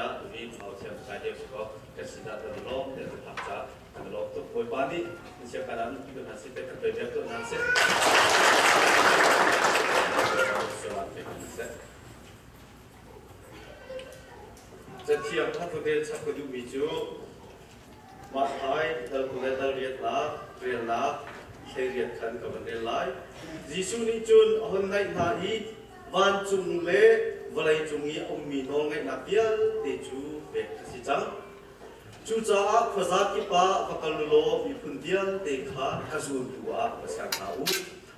ca vi mau thiam kai deuh si ko kan sin ah kan lawm te kan hak ca kan lawm tuk. Bawipa nih in siang kan ah pi hna seh kan toi bek tuah hna seh. Cathiang kha rel chap ka duhmi cu Matthai dal 20 le dal riatnak relnak 18 khan ka van rel lai. Jesuh nih cun a hun naih hna i vancung le vawlei cung i a ummi nawlngeihnak vialte cu pek a si cang. Cucaah khuaza kip ah va kal u law miphun vialte kha ka zultu ah va ser hna u.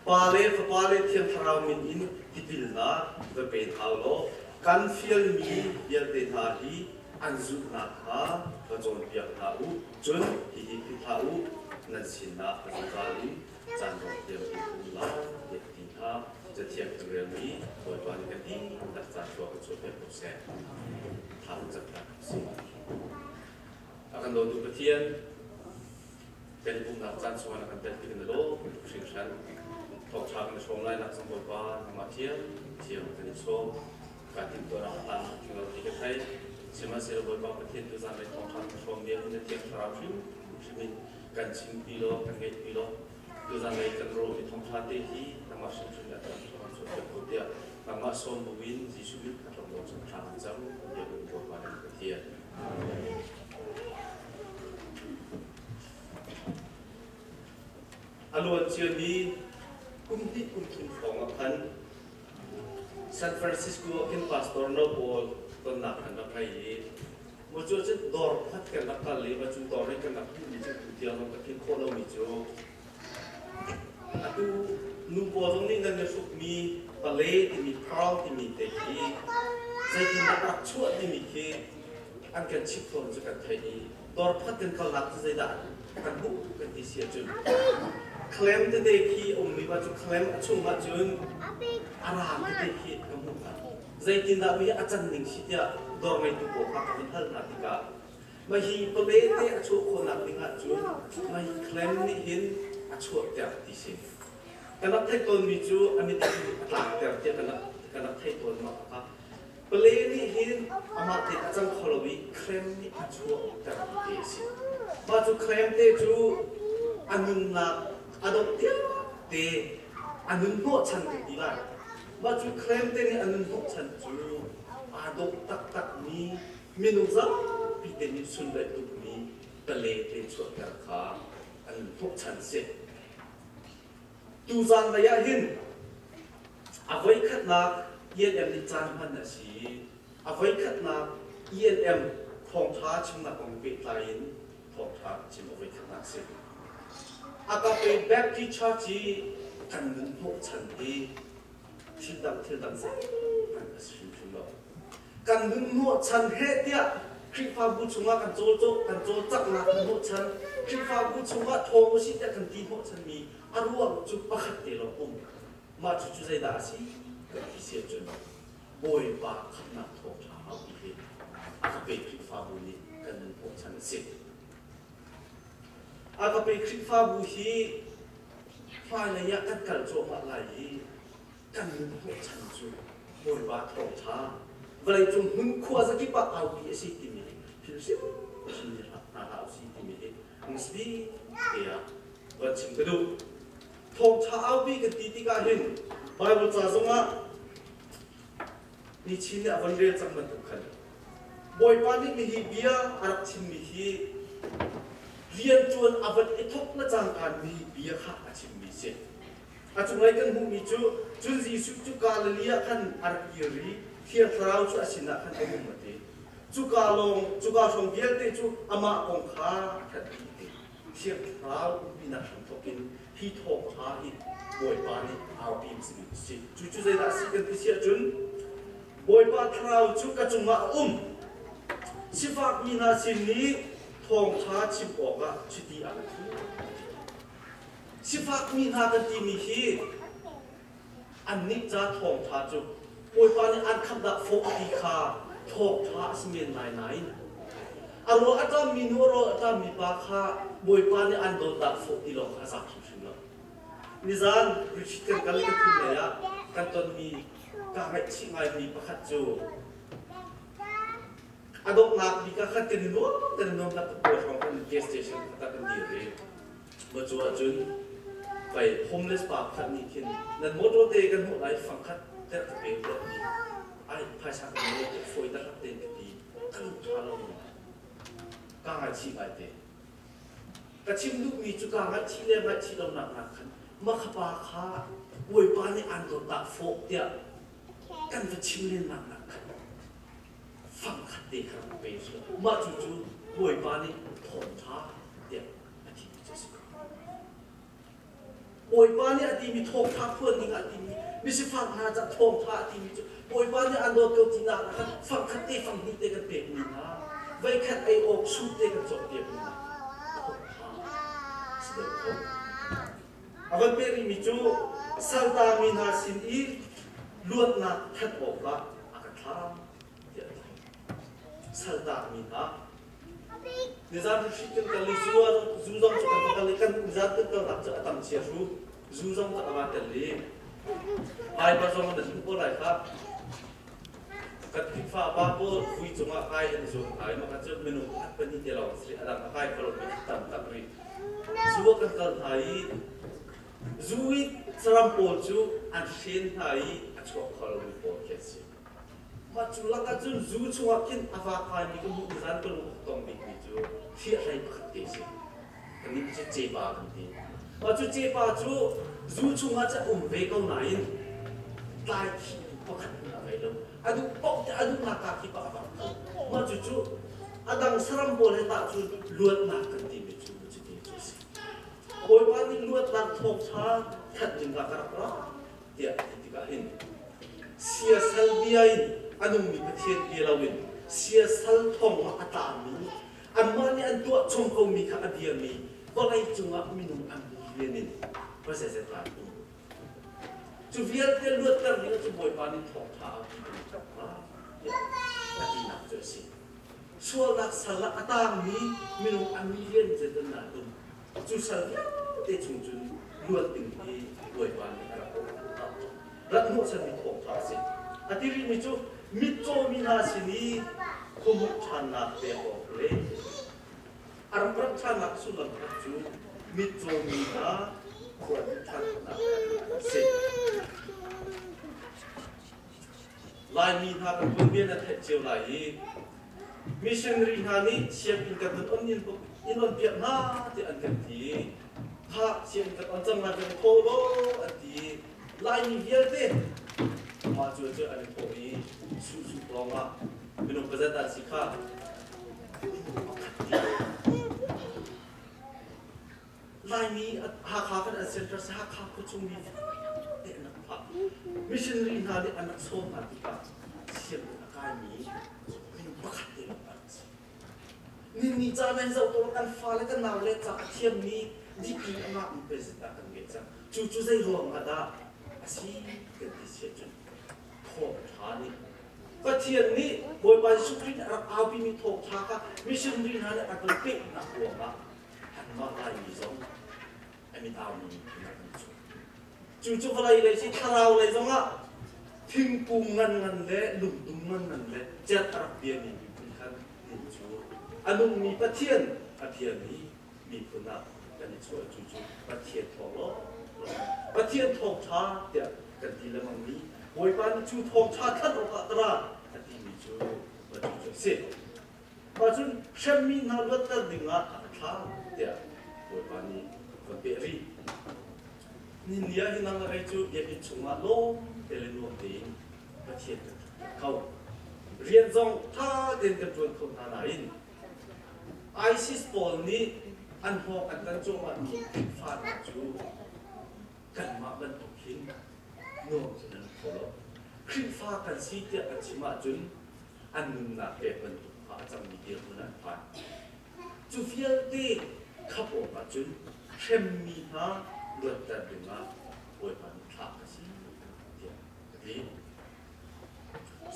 Pa le Fapa le Thiang Thlarau min in tipilnak va pe hna u law kan fialmi vialte hna hi an zulhnak kha va cawnpiak hna u. Cun hihi philh hlah u, nan sinah a zungzal in caan dongh tiang in ka um lai, tiah a ti hna. Cathiang kan relmi Bawipa nih kan dihlak caan khua kan cawnpiak ko seh. Thla kan cam hna usih. A kan dawtu Pathian, kan i pumhnak caan chungah na kan telpi kan i lawm tuk hringhran. Thawngṭha kan i hrawm lai nak cang Bawipa, nangmah thiamthiam kan i sawm. Kaa timhtuahnak a hlaan tuk lo ti ka thei. Sihmanhsehlaw Bawipa Pathian tu zanlei thawngṭha kan hrawm mi ah hin na Thiang Thlarau hrimhrim in kan chimpi law, kan ngeihpi law, tu zanlei kan rawh i thawngṭha te hi nangmah hrimhrim nih a kan kan cawnpiak ko tiah nangmah sawm buin Jesuh min kan rak nawl chung thla kan cam tiah kan Bawipa nih Pathian. A luan ciami kum hnih kum thum hrawng ah khan San Francisco ah khin pastor no pawl tonnak an rak ngei i mu cu cun dawr pakhat kan rak kal i va cu dawr i kan rak hmuhmi cu tu tiang zong ka philh khawh lomi cu atu nu pawl zong nih nan i hrukmi pale timi pearl timi te khi zeitindah rak chuah timi khi an kan chimh tawn cu kan theih i dawr pakhat kan kalnak cu zeidah kan hmuh kan ti si ahcun clam tete khi a ummi pa cu clam a chung ahcun a raang tete khi ka hmuh hna. Zeitindah mi a can ning si tiah dawr ngeitu pawl kha ka vun hal hna tikah mah hi pale te a chuah khawhnak ding ahcun mah hi clam nih hin a chuahter ti si. Kan rak theih tawnmi cu a mit a tlakter tiah kan rak theih tawn ma kha Pale nih hin amah te a cang kho lo i krem nih a chuahter ti a si. Mah cu krem te cu a nunnak a dongh te a nun hnawhchan kan ti lai. Mah cu krem te nih a nun hnawhchan cu aa dawh taktakmi minung zapi te nih sunlaih tukmi pale te chuahter kha a nun hnawhchan a si. Tuzaan lei ah hin a voikhatnak ENM nih caan hman a si i a voikhatnak ENM thawngṭha chimnak kong pehtlai in thawngṭha chim a voikhatnak a si. Agape Baptist Church i kan nun hnawhchan hi thil dang thil dang zeihmanh a si hrimhrim lo. Kan nun hnawhchan heh tiah Khrihfabu chungah kan cawlcawh kan cawlcanghnak hnawhchan Khrihfabu chungah ṭhawng usih tiah kan ti hnawhchanmi a ruang cu pakhat te lawng um. Mah cucu zeidah a si kan ti si ahcun Bawipa khamhnak thawngṭha aupi hi Agape Khrihfabu nih kan nun hnawhchan a si. Agape Khrihfabu hi hmailei ah kan kal cuahmah lai i kan nun hnawhchan cu Bawipa thawngṭha vawleicung hmun khua zakip ah aupi a si timi thil hrimhrim nih hna hlah usih timi hi hmasabik te ah van chim ka duh. Thawngṭha aupi kan ti tikah hin Bible ca zongah ni chin nih a von rel cang bantuk khan Bawipa nih nihi bia a rak chimmi hi rianṭuan a van i thawk na cangkaan mi bia kha a chimmi si. A cunglei kan hmuhmi cu cun Jesuh cu Galilee ah khan a rak kir i Thiang Thlarau cu a sinah khan a um a ti. Cuka lawng cuka hrawng vialte cu amah kong kha a thanh dih ti. Thiang Thlarau umpinak hramthawk in hi thawngṭha hi Bawipa nih aupi hmasabik a si. Cu cu zeidah a si kan ti si ahcun Bawipa Thlarau cu ka cungah a um. Sifakmi hna sin i thawngṭha chim awkah chiti a ka thuh. Sifakmi hna kan timi hi annih ca thawngṭha cu Bawipa nih an khamh dah fawh ti kha thawngṭha a si men lai nain a rawl a ṭammi nu a rawl a ṭammi pa kha Bawipa nih an dawt dah fawh ti lawng kha a za hrimhrim lo. Nizan retreat kan kal kan thim lei ah kan tonmi kaa ngaihchih ngaimi pakhat cu A donghnak bik ah khan kan i nuam kan i nuam tak tuk hrawng kan gas station khat ah kan dir i ma cu ahcun pei homeless pa pakhat nih khin nan motor te kan hmuh lai fangkhat ter ka pe tiah ti ai phaisa kan ngei lo fawi taktak tein ka ti ka lung ṭha lo ka ngaichih ngai te. Ka chim duhmi cu kaa ngaihchih le ngaihchih lonak nakkhan makha pa kha Bawipa nih aan dawt dah fawh tiah kan va chim lennak nakkhan fangkhat te kha rak pe sih. Mah cu cu Bawipa nih thawngṭha tiah a timi cu a si ko. Bawipa nih a timi thawngṭha phuan ding ah a timi misifak hna ca thawngṭha a timi cu Bawipa nih an dawt ko tinak ah khan fangkhat te fanghnih te kan pekmi hna voikhat ei awk sup te kan cawkpiakmi hna thawngṭha si deuh ko. A van pek rihmi cu saltami hna sin i luatnak thanh awkah a ka thlah tiah a ti. Saltakmi hna Nizan hri kan kal i zu zu zong cu kan kal i kan nizan kan kalnak cu a tam chia hru zu zong cu a va tel i Bible zong nan hmuh ko lai kha kan Khrihfa pa pawl vui cungah kai an i zuam hna i mah cu minung pakhat pahnih te lawng si a dang a kai kho lomi tam tak rih zu ah kan kal hna i zu i saram pawl cu an hren hna i a chuak kho lomi pawl khi an si. Mah cu lakah cun zu chungah khin a vakvaimi ka hmuh nizan ka lung a tong bikmi cu hriahhlei pakhat te a si. Kannih cu cepa kan ti. Mah cu cepa cu zu chungah cun a um ve ko nain tlai khihtu pakhat hmanh a ngei lo. A duh paoh te a duhnak kaa kip ah a vak kho. Mah cucu a dang saram pawl he tah cun luatnak kan timi cu cuti cu a si. Bawipa nih luatnak thawngṭha thanh ding ah ka rak ra tiah a ti tikah hin siasal bia in a nungmi Pathian bia loin siasal thong ah a tlami anmah nih an tuah chung komi kha a biami vawlei cungah minung an lian in zeizat dah um cu vialte luatter ding cu Bawipa nih thawngṭha a tiah a tinak cu a si. Sualnak sal ah a tangmi minung an lian zeizat dah um Cu sal vialte chung cun luat ding hi Bawipa nih a rak rat hnawhchanmi thawngṭha a si. A ti rihmi cu mitcaw mi hna sin i khuamuh ṭhannak pek awk le a rak rat ṭhannak sullam pakhat cu mitcaw mi hna khua hmuh ṭhannak a si. Laimi hna kan tuanbia na theih cio lai i missionary hna nih sianginn kan hun on in on piak hna tiah an kan ti. Khah sianginn kan on cang lai kan i thawh law an ti. Laimi vialte mah cu cu an i thawh i suhsuh lawng ah minung pazat an si kha pakhat ti. Laimi Hakha kan an center si Hakha khuachung mi vialte an rak phak. Missionary hna nih an rak sawm hna tikah sianginn a kaimi minung pakhat te lawng an si. Ninni ca nan zoh to kan fale kan naule ca a thiammi degree a ngahmi president ah kan ngeih cang. Cu cu zei ruang ah dah a si kan ti si ahcun thawngṭha nih Pathian nih Bawipa Jesuh Khrih nih a rak aupimi thawngṭha kha missionary hna nih a kan peknak ruangah anmah Laimi zong a mit aumi miphun ah kan chuak. Cu cu vawlei lei si thlarau lei zongah thingkung ngan ngan le lungdum ngan ngan le cet a rak biami miphun khan nin cu a nungmi Pathian a biami miphun ah kan i chuah. Cu cu Pathian thawng law Pathian thawngṭha tiah kan ti lengmang mi Bawipa nih cu thawngṭha thanh awkah ka ra a timi cu Pathian cu a si. Mah cun hremmi hna luatter dingah a ka thlah tiah Bawipa nih van peh rih. Ni ah hi nang le kei cu biakinn chungah lawm te le nuam tein Pathian kan thangṭhat kho. Rian zong ṭha tein kan ṭuan kho hna nain ISIS pawl nih an hawk an kan cuahmahmi Khrihfa hna cu kanmah bantuk hin nuam cun an kho lo. Khrihfa kan si tiah kan chim ahcun an nunnak pek bantuk kha a cangmi dirhmun an phan. Cu vialte khap awkah cun hremmi hna luatter dingah Bawipa nih thlah ka si tiah a ti.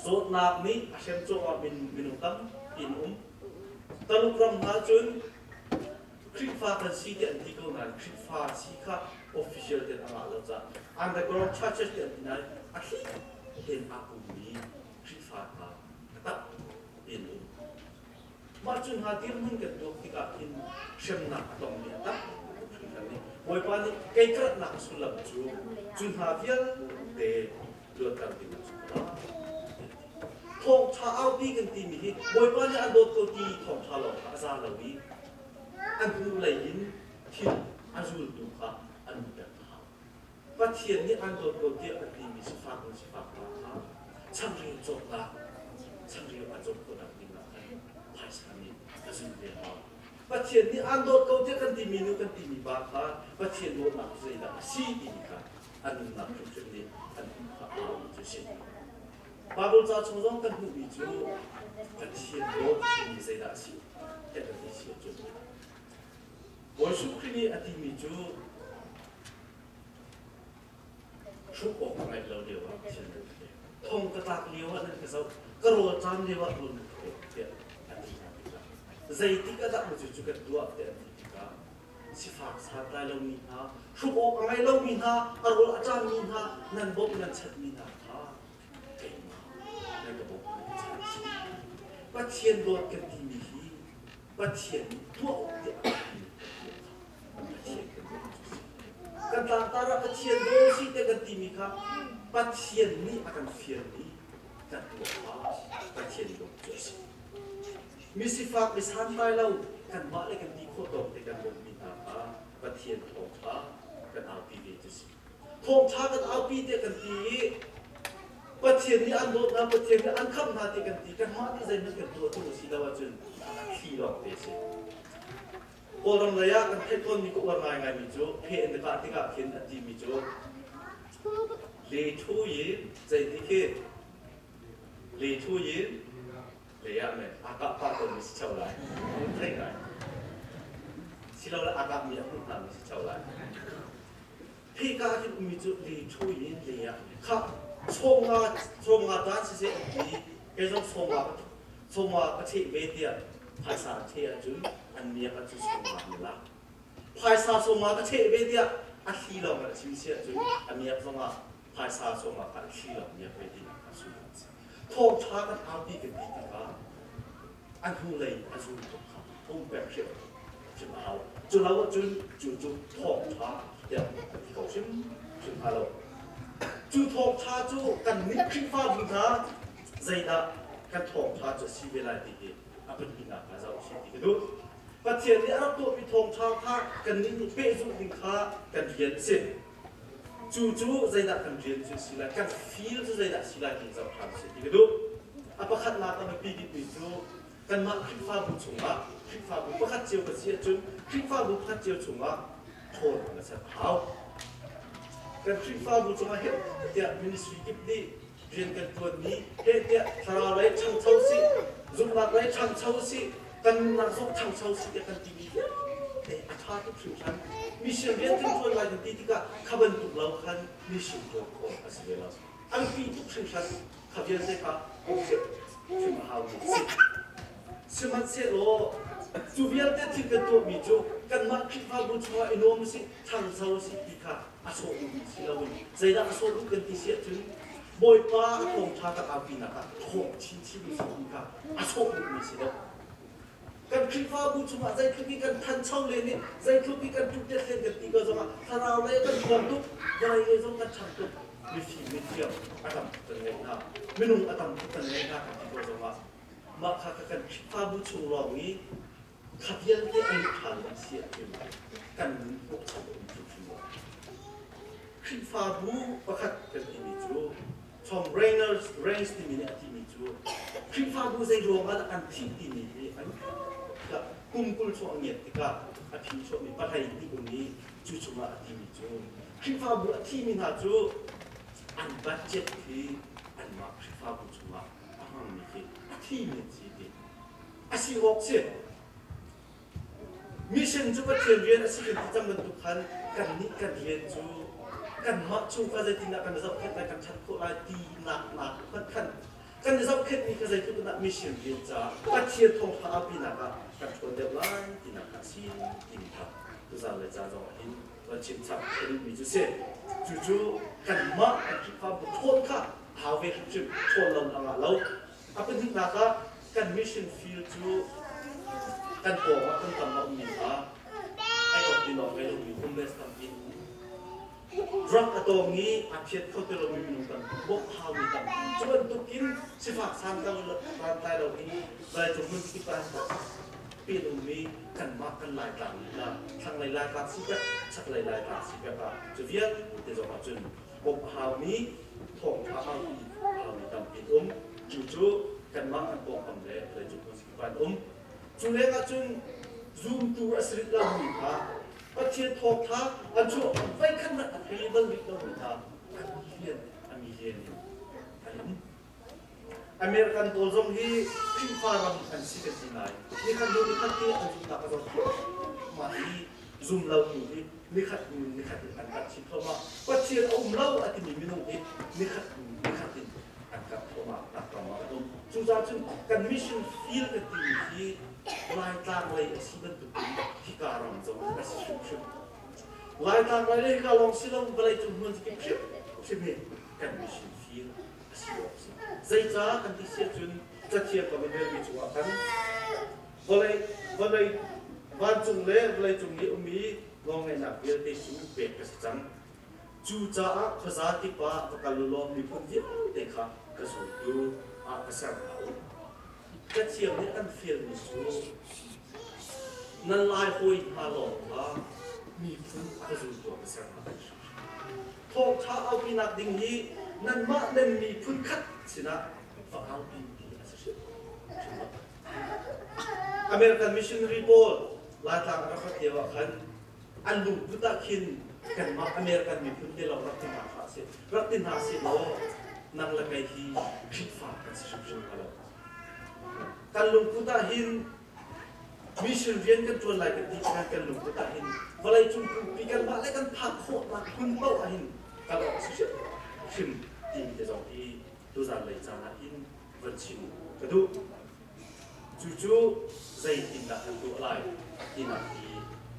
Zawtnak nih a hrem cuahmah minung tampi an um. Taluk ram hna cun Khrihfa kan si tiah an ti ko nain Khrihfa si kha official tein a ngah lo caah underground churches tiah an ti nain a thli tein aa pummi Khrihfa hna taktak in um. Mah cu hna dirhmun kan tuak tikah hin hremnak a tongmi a tam tuk hringhran i Bawipa nih kei ka ratnak sullam cu cu hna vialte luatter ding a si ko Thawngṭha aupi kan timi hi Bawipa nih an dawt ko ti thawngṭha lawng kha a za lo i an hnulei in thil a zultu kha an um pek a hau. Pathian nih an dawt ko tiah kan timi sifak in sifak hna kha changreu cawknak, changreu a cawk khawhnak ding ah khan phaisa nih a zul ve a hau. Pathian nih an dawt ko tiah kan timi nu kan timi pa kha Pathian dawtnak cu zeidah a si timi kha an nunnak hrimhrim nih an hmuh kha a hau cu a si. Baibal ca chung zong kan hmuhmi cu Pathian dawt timi zeidah a si tiah kan ti si ahcun Bawi Jesuh Khrih nih a timi cu hruk awk ka ngeih lo lio ah thil nan ka pek. Thong ka tlak lio ah nan ka zoh, ka rawl ṭam lio ah rawl nan ka pek tiah a ti hna tikah zeitik ah dah cu cu kan tuah tiah an ti tikah sifak santlai lomi hna, hruk awk a ngei lomi hna, a rawl a ṭammi hna, nan bawmh nan chanhmi hna kha keimah nan ka bawmh nan ka chanh a si. Pathian dawt kan timi hi Pathian nih tuah awk tiah a kan timi kan tuah kha Pathian kan dawt cu a si. Kan tlangtar ah Pathian daw si tiah kan timi kha Pathian nih a kan fialmi kan tuah kha Pathian dawt cu a si. Misifak mi santlai lo kanmah le kan ti khawh tawk te kan bawmhmi hna kha Pathian thawngṭha kan aupi ve cu a si. Thawngṭha kan aupi tiah kan ti i Pathian nih an dawt hna, Pathian nih an khamh hna ti kan ti, kanmah nih zeihmanh kan tuah tung a si lo ahcun thli lawng te a si. Kawlram lei ah kan theih tawnmi ka uar ngaingaimi cu phe in na kah tikah khin a timi cu le thu yi zeiti khi le thu yi le ah men aa kah pah tawnmi si theo lai theih ngai silole aa kahmi a hmuh hnami si theo lai. Hika hin ummi cu li ṭhu in li ah kha sawmnga sawmnga tan siseh an ti kei zong sawmnga sawmnga ka cheh ve tiah phaisa an cheh ahcun an miak ahcun sawmnga an i lak. Phaisa sawmnga ka cheh ve tiah a thli lawng in a chim si ahcun a miak zongah phaisa sawmnga kha a thli lawng miak ve tinak kha sullam a si. Thawngṭha kan aupi kan ti tikah a hnulei a zul tuk kha um pek hrim hrim a hau. Cu lo ahcun cu cu thawngṭha tiah kan ti kho hrim hrim hnga lo. Cu thawngṭha cu kan nih Khrihfabu hna zeidah kan thawngṭha cu a si ve lai ti hi a pahnihnak ah zoh usih ti ka duh. Pathian nih a rak tuahmi thawngṭha kha kannih nih pehzulh ding kha kan rian a si. Cu cu zeidah kan rian cu a si lai, kan feel cu zeidah a si lai ti zoh ṭhan usih ti ka duh. A pakhatnak a biapi bikmi cu kanmah Khrihfabu chungah Khrihfabu pakhat cio kan si ahcun Khrihfabu pakhat cio chungah ṭhawn kan ser a hau. Kan Khrihfabu chungah heh tiah ministry kip nih rian kan ṭuanmi heh tiah thlarau lei ṭhangcho sih, zumhnak lei ṭhangcho sih, kan nunnak zong ṭhangcho sih tiah kan timi vialte a ṭha tuk hringhran. Mission rian kan ṭuan lai kan ti tikah kha bantuk lo khan mission ṭuan khawh a si ve lo. A biapi tuk hringhran. Kha vialte kha hrim a haumi a si. Sihmanhsehlaw cu vialte thil kan tuahmi cu kanmah Khrihfabu chungah i nuam usih, ṭhangcho usih ti kha a sawh duhmi si loin zeidah a sawh duh kan ti si ahcun Bawipa a thawngṭha kan aupinak ah ṭhawng chinchin usih ti kha a sawh duhmi si lo. Kan Khrihfabu chungah zeitluk i kan thancho len i zeitluk i kan ṭuhtet len kan ti ko zongah thlarau lei kan ṭhuam tuk, vawlei lei zong kan ṭhang tuk. Mifim mithiam a tam tuk kan ngeih hna, minung a tam tuk kan ngeih hna kan ti ko zongah mah kha kan Khrihfabu chung lawng i kha vialte an ṭha lo si ahcun kan nun hnawhchan a um hrimhrim lo. Khrihfabu pakhat kan timi cu Tom Rainers Rains timi nih a timi cu Khrihfabu zei ruang ah dah an thih timi hi an tikah kum 20 chung a ngiat tikah a phi chuahmi 12 um i cu chungah a timi cu Khrihfabu a thimi hna cu an budget hi anmah Khrihfabu chungah a hmangmi khi a thimi an si ti a si awk si. Mission cu Pathian rian a si kan ti cang bantuk khan kannih kan rian cu kanmah chung kha zeitindah kan i zohkhenh lai, kan ṭhat khawh lai tinak nak hmanh khan kan i zohkhenhmi kha zeitluk in dah mission rian caah Pathian thawngṭha aupinak ah kan ṭhawn deuh lai tinak kha a si timi kha tuzaan le caan zongah hin van chim chap ka duhmi cu si. Cucu kanmah kan Khrihfabu ṭhawn kha hau ve hrimhrim, ṭhawn lo a ngah lo. A pahnihnak ah kan mission field cu Kan pawng ah kan tam a ummi hna ai awk ti lawng ngei lomi homeless tampi an um. Drug a tawng i a phiat kho ti lomi minung tampi, bawmh haumi tampi. Cu bantukin sifak santlai lo in vawleicung hmun kip ah tampi an ummi kanmah kan Laitlang lila, thlanglei Laitlang si pek, chaklei Laitlang si pek ah cu vialte zong ah cun bawmh a haumi, thawngṭha haumi, haumi tampi an um. Cu cu kanmah kan pawngkam le vawleicung hmun kip ah an um. Cu lengah cun zumtu a si rih lomi kha Pathian thawngṭha an chuah voikhat hmanh a thei bal rih lomi kha a million in an um. American pawl zong hi Khrihfa ram an si kan ti ngai. Nikhat hnu nikhat hi an zumhnak a zor thluahmah i zum lo tu hi nikhat hnu nikhat in an karh chin thluahmah. Pathian a um lo a timi minung hi nikhat hnu nikhat in an karh thluahmah nak ram ah an um. Cucaah cun kan mission field kan timi hi Laitlang lei a si bantuk in hika ram zong a si hrimhrim. Laitlang lei le hika lawng si lo vawleicung hmun kip hrimhrim hi kan mission field a si awk a si. Zeicah kan ti si ahcun Cathiang ka van relmi cungah khan vawlei vawlei vancung le vawleicung i ummi nawlngeihnak vialte cu pek ka si cang. Cucaah khuaza kip ah va kal u law miphun vialte kha ka zultu ah ka ser hna u. Cathiang nih an fialmi cu nan lai hawi hna lawng kha miphun ka zultu ah ka ser hna. Thawngṭha aupinak ding hi nanmah nan miphun khat sinah va aupi ti a si hrimhrim lo. American missionary pawl Laitlang a rak rat lio ah khan an lungput ah khin kanmah American miphun te lawng rak ti hna hlah sih. Rak ti hna sih law nang le kei hi Khrihfa kan si hrimhrim hnga lo. Kan lungput ah hin mission rian kan ṭuan lai kan ti khan kan lungput ah hin vawleicung pumpi kanmah le kan phak khawhnak hmun paoh ah hin kal awk a si hrimhrim timi te zong hi tuzan lei caan ah hin van chim ka duh. Cucu zeitindah kan tuah lai tinak hi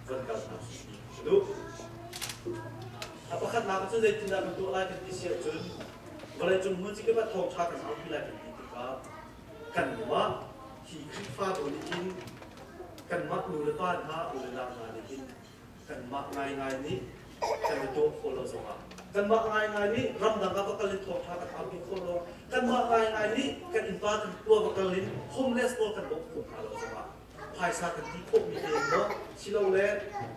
van kal hna usih ti ka duh. A pakhatnak cu zeitindah kan tuah lai kan ti si ahcun vawleicung hmun kip ah thawngṭha kan aupi lai kan ti tikah kanmah hi Khrihfabu nih hin kanmah nu le pa hna u le nau hna nih hin kanmah ngaingai nih kan i tuah khawh lo zongah kanmah ngaingai nih ramdang ah va kal in thawngṭha kan aupi khawh lo kanmah ngaingai nih kan innpa kan khua va kal in homeless pawl kan bawmh khawh hna lo zongah phaisa kan ti khawhmi tein maw silole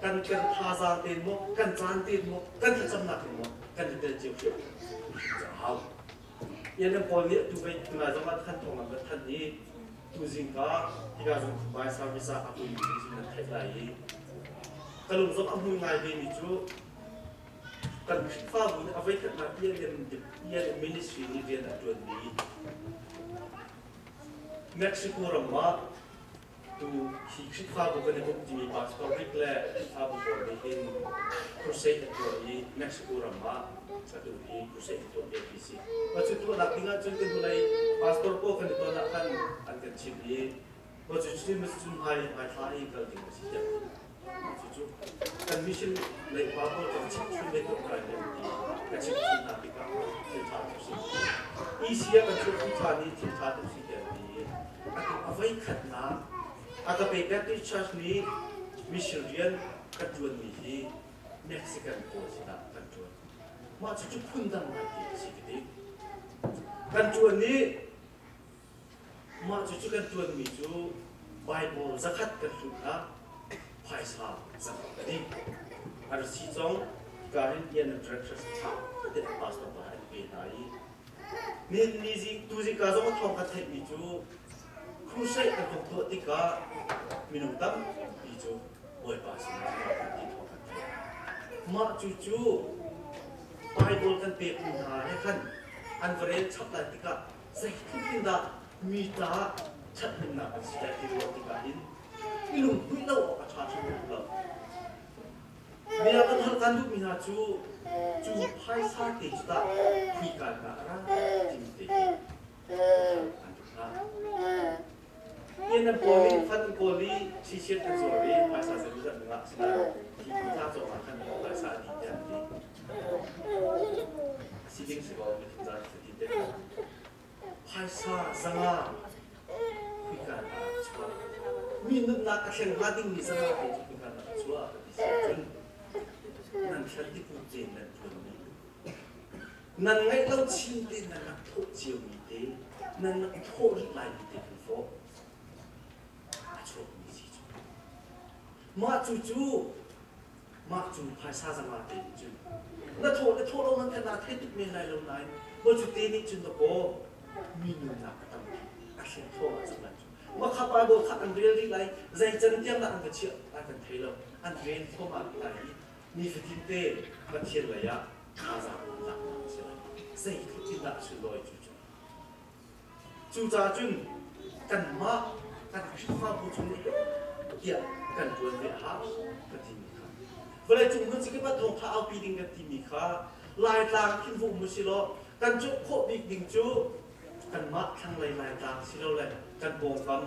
kan kan thazaang tein maw kan caan tein maw kan thlacamnak in maw kan i tel cio hrim a hau. ENM pawl nih atu vei tunai zongah khan thawng an van thanh i tuzing ka hika zung by service ah a pui mi nan theih lai i ka lung zong a hmui ngai ve mi cu kan Khrihfabu nih a voikhatnak ELM ELM ministry nih rian a ṭuan mi Mexico ram ah tu hi Khrihfabu kan i pumh timi Pastor Rick le Khrihfabu pawl nih hin crusade an tuah i Mexico ram ah atu hi crusade an tuah lio ti si. Mah cu tuahnak ding ahcun kan hnulei pastor pawl kan i ton ah khan an kan chimh i mah cu cutin cun hmai hmaithla i kal ding a si tiah cucu kan mission lei pa pawl kan chimh chun le tuah ngai le ti ka chimh chun hna tikah thil ṭha tuk si. EC ah kan chuahpi ṭhan i thil ṭha tuk si tiah an ti i Atu a voikhatnak Agape Baptist Church nih mission rian kan ṭuanmi hi Mexican pawl sinah kan ṭuan. Mah cucu phundang ngai ti a si ka ti. Kan ṭuan i mah cucu kan ṭuanmi cu Bible zakhat kan hlut hna, phaisa zakhat ka dih. RC cong Karin Ian Directors ṭha tein pastor pa an pe hna i Nihin ni zing tuzingka zong a thawng ka theihmi cu crusade an vung tuah tikah minung tampi cu Bawipa sinah an ti thawng kan theih. Mah cucu Bible kan pekmi hna he khan an va rel chap lai tikah zeitluk in dah mi caah ṭhathnemnak an si lai ti ruah tikah hin i lunghmuih lo awk a ṭha hrimhrim lo. Bia kan hal kan duhmi hna cu cu phaisa te cu tah khuika in dah a ra timi te hi an duh hna. Vietnam pawl nih fan kawl i sisiat an zuar i phaisa zeimawzat an ngah sinain hi tha cawk ah khan phaisa a dih tiah an ti. A si ding si ko mi thin zan si ti te. Phaisa zanga khuika in dah a chuak. Mi nunnak a thleng hnga dingmi zanga te cu hika dah a chuah ka ti si ahcun nan thlan tipu tein nan ṭuanmi, nan ngaih lo chin tein nan rak thawh ciomi te, nan rak thawh rih laimi te kan fawh. A chuakmi si cu. Mah cu cu mah cu phaisa zanga te nih cun na thawh le thawh lo man kha naa thei tuk men lai lo nain maw cu te nih cun na paw mi nunnak a tampi a thlen thawh ah cang lai cu. Mah kha Bible kha an rel rih lai, zei can tiang dah an va chiah lai kan thei lo. An rel thluahmah rih lai i nifatin te Pathian lei ah thazaang an laknak a si lai. Zeitluk in dah a sunglawi cu cu. Cucaah cun kanmah kan Khrihfabu chung nih tiah kan ṭuan ve a hau ka timi kha. Vawleicung hmun sikip ah thawngṭha aupi ding kan timi kha Laitlang khin va um usilaw kan cawh khawh bik ding cu kanmah thlanglei Laitlang silole kan pawngkam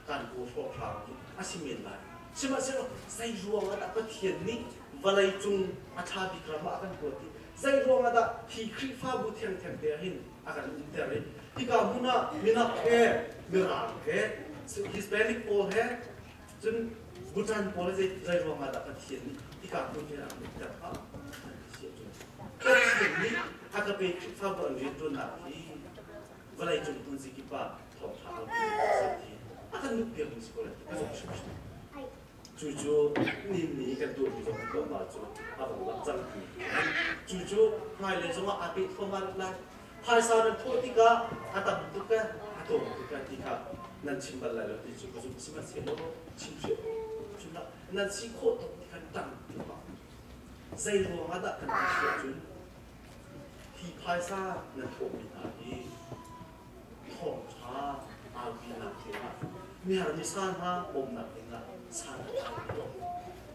kan kaw hrawkhrang hi a si men lai. Sihmanhsehlaw zei ruang ah dah Pathian nih vawlei cung a ṭha bik ram ah a kan kuat i zei ruang ah dah hi Khrihfabu thengtheng te ah hin a kan umter i hika hmun ah minak he Mirang he Hispanic pawl he cun Bhutan pawl he zei ruang ah dah Pathian nih hika hmun hin a kan umter hnga? Pathian nih a ka pe Khrihfabu an rianṭuannak hi vawleicung hmunzikip ah thawngṭha lo ti a kan nukpiakmi si ko lai ti ka zumh hrimhrim. Cucu nin ni kan tuahmi zong tlawmpal cu a vung lang cang ti. Cucu hmailei zongah aa peh thluahmah rih lai. Phaisa nan thawh tikah a tam tuk e, a tlawm tuk e ti kha nan chim bal lai lo ti cu ka zumh. Sihmanhsehlaw chim hrimhrim hlah. Nan si khawh tuk ti khan ṭang thluahmah. Zei ruangah dah kan ti si ahcun hi phaisa nan thawhmi hna hi thawngṭha aupinak dingah mihar misa hna bawmhnak dingah san a tlai lo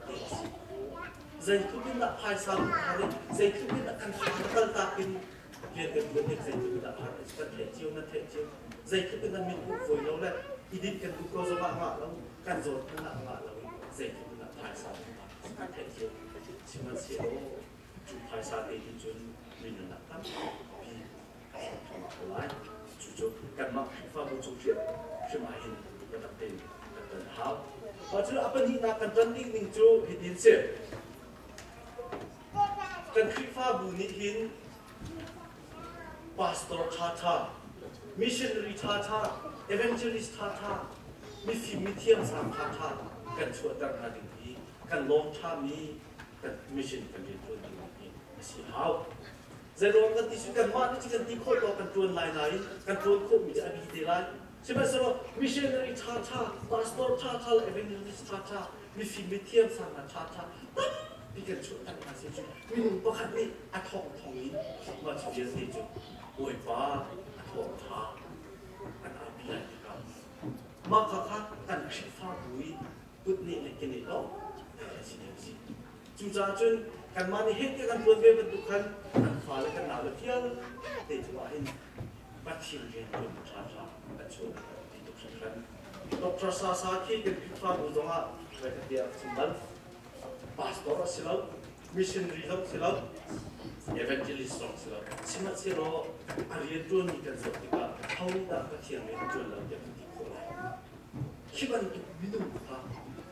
ti a si. Zeitluk in dah phaisa kan har i zeitluk in dah kan kaltak in rian kan ṭuan ning zeitluk in dah har kan theih cio nan theih cio zeitluk in dah min hmuh fawi lo le i dinh kan duh ko zongah ngah lo kan zawt hmanh ah ngah lo i zeitluk in dah phaisa kan har kan theih cio. Sihmanhsehlaw cu phaisa te nih cun mi nunnak tampi a hrawk thluahmah ko lai. Cucu kanmah Khrihfabu cung hrimhrim ah hin biatak tein kan ton a hau. Mah cu a pahnihnak kan ton ding ning cu hitin si. Kan Khrihfabu nih hin pastor ṭhaṭha, missionary ṭhaṭha, evangelist ṭhaṭha, mifim mithiam sang ṭhaṭha kan chuahter hna ding hi kan lawm ṭhami kan mission kan rianṭuan ding hi a si hau. Zeiruang kan ti cu kanmah nih cu kan ti khawh tawk kan ṭuan lai nain kan ṭuan khawhmi cu a bi te lai. Sihmanhsehlaw missionary ṭhaṭha, pastor ṭhaṭha le evangelist ṭhaṭha, mifim mithiam sang hna ṭhaṭha tampi kan chuah tak hna si cu minung pakhat nih a thawngthong in mah cu vialte cu Bawipa a thawngṭha an aupi lai tikah mah kha kha kan Khrihfabu i kutneh le keneh lawng a si deuh si. Cucaah cun kanmah nih heh tiah kan ṭuan ve bantuk khan kan fale kan naule vialte cungah hin Pathian rian ṭuan ṭhaṭha kan chuah ti tuk hringhran. Dr. Sasa khi kan Khrihfabu zongah voikhat tiah a chim bal. Pastor a si lo, missionary zong si lo, evangelist zong si lo. Sihmanhsehlaw a rian ṭuanmi kan zoh tikah ho dah Pathian rian a ṭuan lo tiah kan ti khawh lai. Khi bantuk minung kha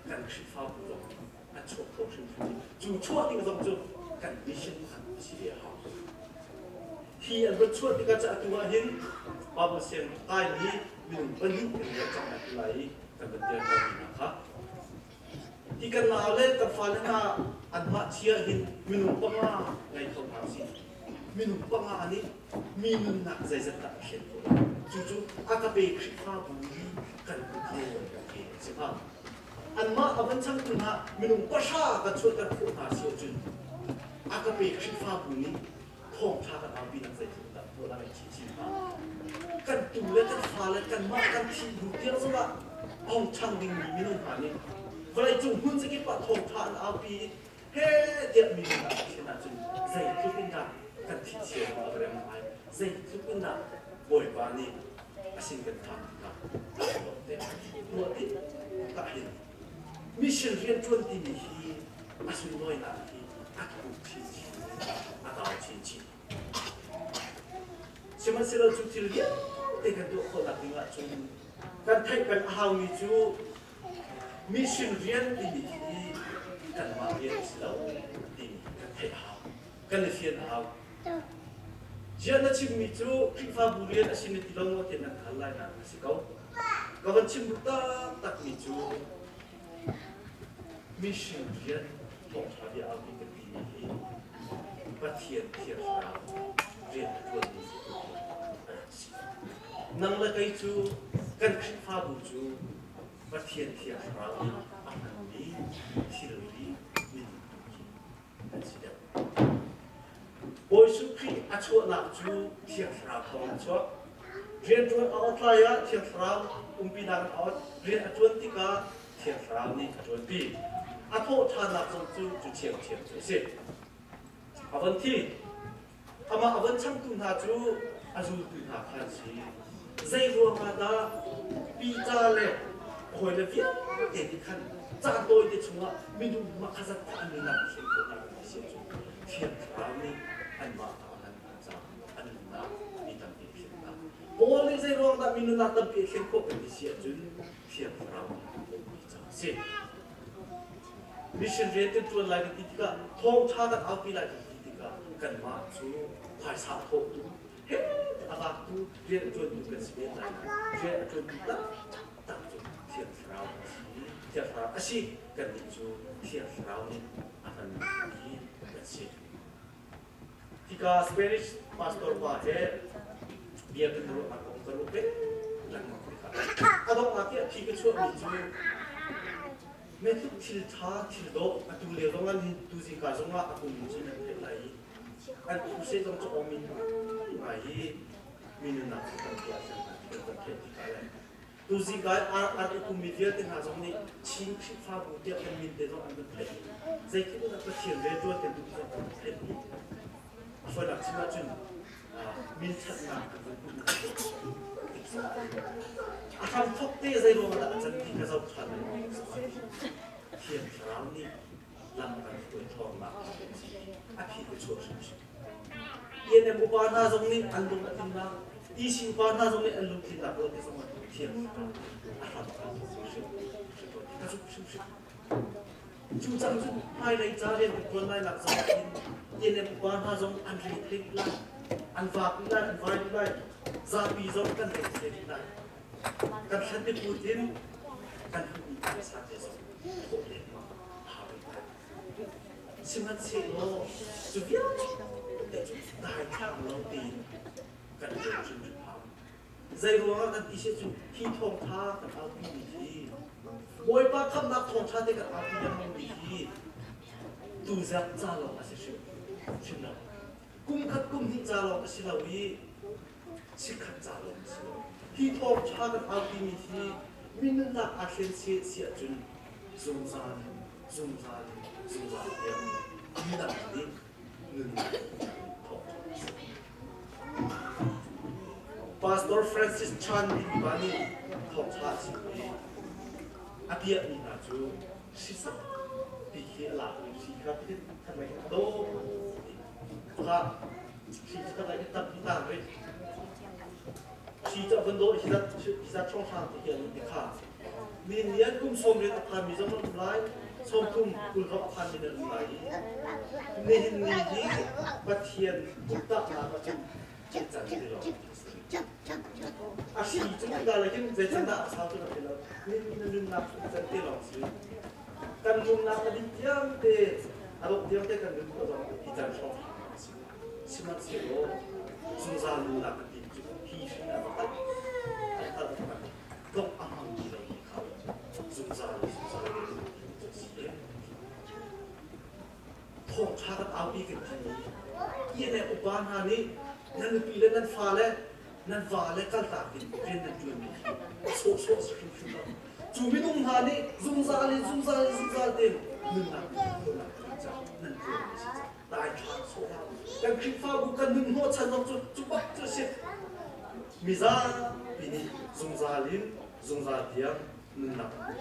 kan Khrihfabu zong an chuak kho hrimhrim i cu chuah ding zong cu kan mission khan a si ve a hau. Hi an van chuah tikah cu atu ah hin Bible siang kaimi minung pahnih kan rian cang lai ti lai i kan van dirter mi hna kha. Hi kan nau le kan fale hna anmah chia hin minung panga ngei kho hna usih. Minung panga nih mi nunnak zeizat dah a thlen khawh lai. Cucu a ka pe Khrihfabu i kan kut rawl kan ke a si hnga. Anmah a van changtu hna minung pahra kan chuahter khawh hna si ahcun a ka pe Khrihfabu nih thawngṭha kan aupinak zeitluk dah tuah lai chinchin hnga. Kan tu le kan fa le kanmah kan thih hnu tiang zongah ong ṭhang dingmi minung hna nih vawleicung hmun zakip ah thawngṭha an aupi i he tiah minung ah thlen ahcun zeitluk in dah kan thih cio a va rem lai, zeitluk in dah Bawipa nih a sin kan phak tikah te tuah ding ka hin mission rianṭuan timi hi a sunlawinak hi a thuk chinchin a kau chinchin. Sihmanhsehlaw cu thil vialte kan tuah khawhnak ding ahcun kan theih peng a haumi cu. Mission rian timi hi kanmah rian a si lo timi kan theih a hau. Kan i fian a hau. Ziah na chimmi cu Khrihfabu rian a si na ti lo maw tiah nan hal lai nain a si ko. Ka van chim duh taktakmi cu mission rian thawngṭha bia aupi kan timi hi Pathian Thiang Thlarau rian a ṭuanmi a rak si. Nang le kei cu kan Khrihfabu cu Pathian Thiang Thlarau nih a hmanmi thilri minung tu khi kan si deuh. Bawi Jesuh Khrih a chuahnak cu Thiang Thlarau thawng a chuak. Rianṭuan a awt lai ah Thiang Thlarau umpinak in a awt. Rian a ṭuan tikah Thiang Thlarau nih a ṭuanpi. A thawhṭhannak zong cu cu ṭhiamṭhiam cu a si. A von thi. Amah a von changtu hna cu a zultu hna kha an si. Zei ruangah dah Peter le hawile vialte nih khan caan tawite chungah minung makhazat kha an nunnak an thlen khawhnak an ti si ahcun Thiang Thlarau nih anmah kha a hman hna caah an nunnak mi tampi a thlen hna. Paul nih zei ruang dah mi nunnak tampi a thlen khawh kan ti si ahcun Thiang Thlarau nih a ummi caah a si. Mission rian kan ṭuan lai kan ti tikah thawngṭha kan aupi lai kan ti tikah kanmah cu phaisa a thawhtu he a laktu rian a ṭuantu kan si men lai rian a ṭuantu taktak cu Thiang Thlarau a si. Thiang Thlarau a si kannih cu Thiang Thlarau nih a hmanmi kan si. Hika Spanish pastor pa he bia kan ruahnak kong ka ruah peng lengmang tikah a donghnak i a phi ka chuahmi cu Metluk thil ṭha thil dawh atu lio zong ah nihin tuzingka zong ah a pum cu nan theih lai i an phu zong cu awmi ngai i mi nunnak cu tampi ah cun kan kan theih tikah le tuzingka i ar i pummi vialte hna zong nih Chin Khrihfabu tiah kan min te zong an kan theih zeitluk in Pathian rianṭuan kan duh zong an theih a fawinak chim ahcun min ṭhatnak kan van hmuh a hramthawk te zei ruang dah a can ti ka zoh ṭhan Thiang Thlarau nih lam kan hruai thawngnak a phi ka chuah hrimhrim. ENM upa hna zong nih an lung a tlinnak, EC upa hna zong nih an lungtlinnak ruat te zong ah Thiang Thlarau a hram a hrim ka zumh hrimhrim. Cu cang cu hmailei ca rian kan ṭuan lai nak zong hin ENM upa hna zong an re thei rih lai, an vak rih lai, an vai rih lai, zapi zong kan re thei rih lai. Kan thlan te put in kan hmuhmi phaisa te zong thawh lengmang a hau rih lai. Sihmanhsehlaw cu vialte cu daithlang lo tein kan ṭuan hrimhrim hau. Zei ruangah kan ti si cu hi thawngṭha kan aupi mi hi Bawipa khamhnak thawngṭha te kan aupi lengmang mi hi tuzarh ca lawng a si hrim hrim lo. Kum khat kum hnih ca lawng a si lo i chikkhat ca lawng a si lo. Hi thawngṭha kan aupi mi hi mi nunnak aa thlen si si ahcun zungzal in zungzal in zungzal tiang midang nih nunnak thawngṭha a si. Pastor Francis Chan timi pa nih thawngṭha a chim i a piahmi hna cu hri khi a lak i hri kha khat lei a dawh kha hri cu khat lei tam hi tang rih hri cu a van dawh hi zat hrawnghrang ti hi an ti kha mi nih kum 90 a phanmi zong an um lai 30 20 a phanmi nan um lai i nihin ni hi Pathian kuttahnak ah cun can ti lo a hri cu ka le hin zei can dah a sau cu na ti lo na nunnak cu can ti lawng si kan nunnak a dih tiang te a dongh tiang te kan nun khawh zong hi can hrawng sihmanhsehlaw zungzal nunnak kan ti cu hi hrin a tak tak tak dongh a hmang ti lo mi kha zungzal zungzal cu a si thawngṭha kan aupi kan ti i le upa hna nih nan nupi le nan fa le nan va le kaltak in rian nan ṭuanmi hi sawhsawh si hrimhrim lo. Cu minung hna nih zungzal in zungzal in zungzal tein nunnak khawhnak caah nan ṭuanmi si caah daithlang sawh hlah. Kan Khrihfabu kan nun hnawhchan zong cu cu bak cu a si. Mizapi nih zungzal in zungzal tiang nunnak khawhnak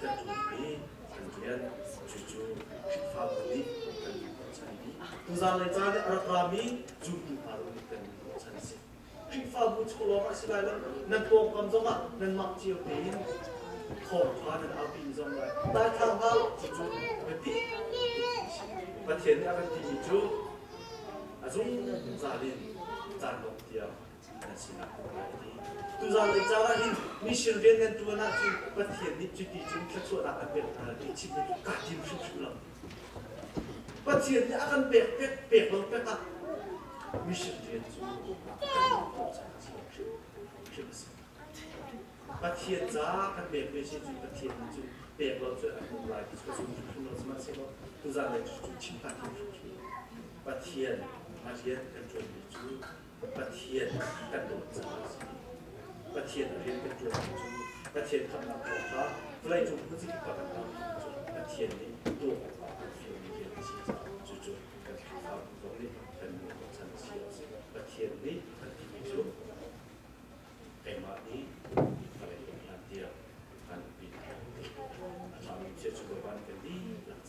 kan ṭuanmi kan rian cucu Khrihfabu nih kan hnawhchanmi tuzaan lei caan i a rak rami zumtu hna zong nih kan hnawhchan a si. Khrihfabu chung lawng ah si lai lo, nan pawngkam zongah nanmah cio tein Thawngṭha nan aupi mi zong lai. Daithlang hlah cucu biapi. Pathian nih a kan timi cu a zungzal in caan dongh tiang nan sinah ka um lai a ti. Tuzaan lei caan ah hin mission rian nan ṭuan ahcun Pathian nih cuti cun thluachuahnak an pek hna ti chim hi kaa tim hrimhrim lo. Pathian nih a kan pek pek pek lo pek ah mission rian cu kan tuah caan a si hrimhrim a si. Pathian ca kan pekmi si cu Pathian nih cun pek lo cu a hmuh lai ti cu ka zum hrimhrim lo sihmanhsehlaw tuzaan lei cu chim kaa tim hrimhrim. Pathian a rian kan ṭuanmi cu Pathian kan dawt caah a si. Pathian a rian kan ṭuanmi cu Pathian khamhnak thawng kha vawleicung hmunzakip ah kan aupi cu Pathian nih tuah awkah a kan fialmi rian a si caah cucu kan Khrihfabu zong nih kan ruahchan a si a si. Pathian nih a kan timi cu keimah nih vawlei dongh hlan tiang kan umpi hna. A ṭhami cia cu Bawipa nih kan dihlak.